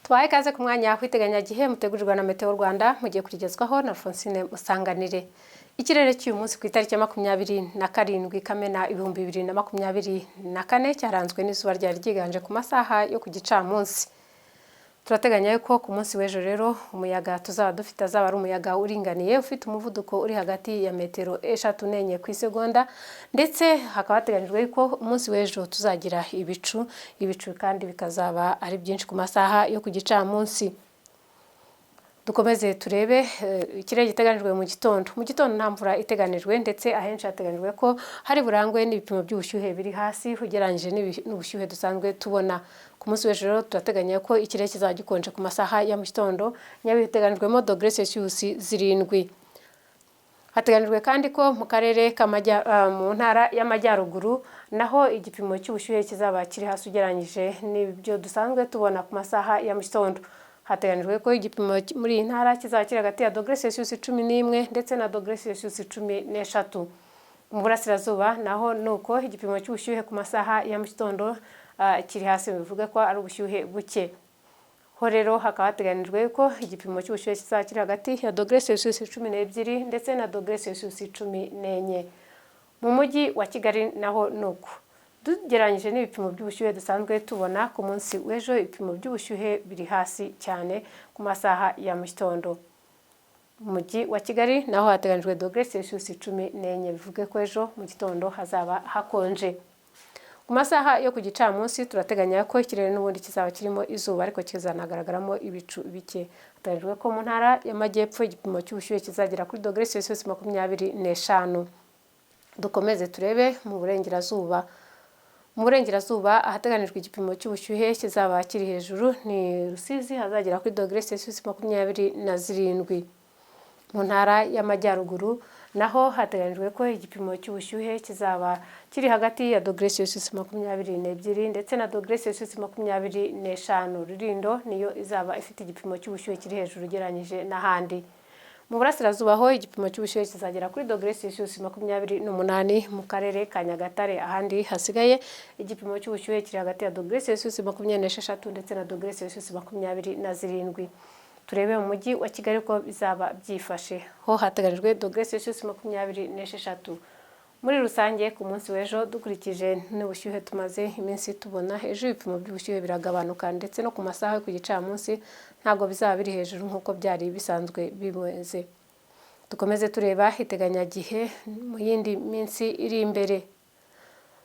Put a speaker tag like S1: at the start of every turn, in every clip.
S1: Tubahe ikaze ku mwanya w'iteganyagihe mutegurirwa na Meteo Rwanda, mugiye kurigezwaho na Alphonsine Musanganire. Ikirere cy'uyu munsi ku itariki ya 27 Kamena 2024 cyaranzwe n'izuba ryari ryiganje ku masaha yo ku gicamunsi. Turateganya ko ku munsi w'ejo rero umuyaga tuzaba dufite azaba ari umuyaga uringaniye, ufite umuvuduko uri hagati ya metero 3 n'enye ku isegonda, ndetse hakaba hateganyijwe ko umunsi w'ejo tuzagira ibicu, ibicu kandi bikazaba ari byinshi ku masaha yo ku gicamunsi. Dukomeze turebe ikirere giteganijwe mu gitondo. Mu gitondo nta mvura iteganijwe, ndetse ahenshi hateganyijwe ko hari burangwe n'ibipimo by'ubushyuhe biri hasi ugereranyije n'ubushyuhe dusanzwe tubona. Ku munsi w'ejo rero turateganya ko ikirere kizaba gikonje ku masaha ya mu gitondo. Nyabihu iteganijwemo dogere Celsius 7. Hateganyijwe kandi ko mu karere mu ntara y'Amajyaruguru naho igipimo cy'ubushyuhe kizaba kiri hasi ugereranyije n'ibyo dusanzwe tubona ku masaha ya mu gitondo. Hateganyijwe ko igipimo muri iyi ntara kizaba kiri hagati ya dogere Celsius 11 ndetse na dogere Celsius 13. Mu burasirazuba naho ni uko, igipimo cy'ubushyuhe ku masaha ya mu gitondo kiri hasi, bivuga ko ari ubushyuhe buke. Ho rero hakaba hateganyijwe ko igipimo cy'ubushyuhe kizaba kiri hagati ya dogere Celsius 12 ndetse na dogere Celsius 14. Mu mujyi wa Kigali naho ni uko, tugereranyije n'ibipimo by'ubushyuhe dusanzwe tubona ku munsi w'ejo, ibipimo by'ubushyuhe biri hasi cyane ku masaha ya mu gitondo. Mu mujyi wa Kigali naho hateganyijwe dogere Celsius 14, bivuge ko ejo mu gitondo hazaba hakonje. Ku masaha yo ku gicamunsi turateganya ko ikirere n'ubundi kizaba kirimo izuba, ariko kizanagaragaramo ibicu bike. Hateganyijwe ko mu ntara y'Amajyepfo igipimo cy'ubushyuhe kizagera kuri dogere Celsius 25. Dukomeze turebe mu burengerazuba. Mu burengerazuba ahateganijwe igipimo cy'ubushyuhe kizaba kiri hejuru ni Rusizi, hazagera kuri dogere Celsius 27. Mu ntara y'Amajyaruguru naho hateganyijwe ko igipimo cy'ubushyuhe kizaba kiri hagati ya dogere Celsius 22 ndetse na dogere Celsius 25. Rulindo niyo izaba ifite igipimo cy'ubushyuhe kiri hejuru ugereranyije n'ahandi. Mu burasirazuba ho igipimo cy'ubushyuhe kizagera kuri dogere Celsius 28 mu karere ka Nyagatare. Ahandi hasigaye igipimo cy'ubushyuhe kiri hagati ya dogere Celsius 26 ndetse na dogere Celsius 27. Turebe mu mujyi wa Kigali ko bizaba byifashe. Ho hateganyijwe dogere Celsius 26. Muri rusange ku munsi w'ejo, dukurikije n'ubushyuhe tumaze iminsi tubona, ejo ibipimo by'ubushyuhe biragabanuka, ndetse no ku masaha yo ku gicamunsi ntabwo bizaba biri hejuru nk'uko byari bisanzwe bimeze. Dukomeze tureba iteganyagihe mu yindi minsi iri imbere.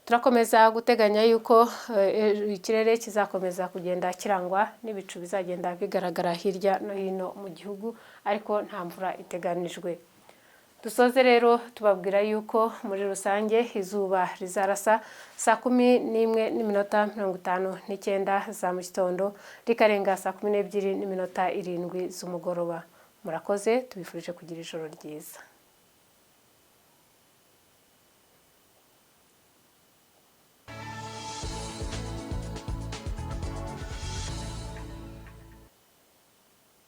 S1: Turakomeza guteganya yuko ikirere kizakomeza kugenda kirangwa n'ibicu bizagenda bigaragara hirya no hino mu gihugu, ariko nta mvura iteganijwe. Dusoze rero tubabwira yuko muri rusange izuba rizarasa saa 11:59 za mu gitondo, rikarenga saa 12:07 z'umugoroba. Murakoze, tubifurije kugira ijoro ryiza.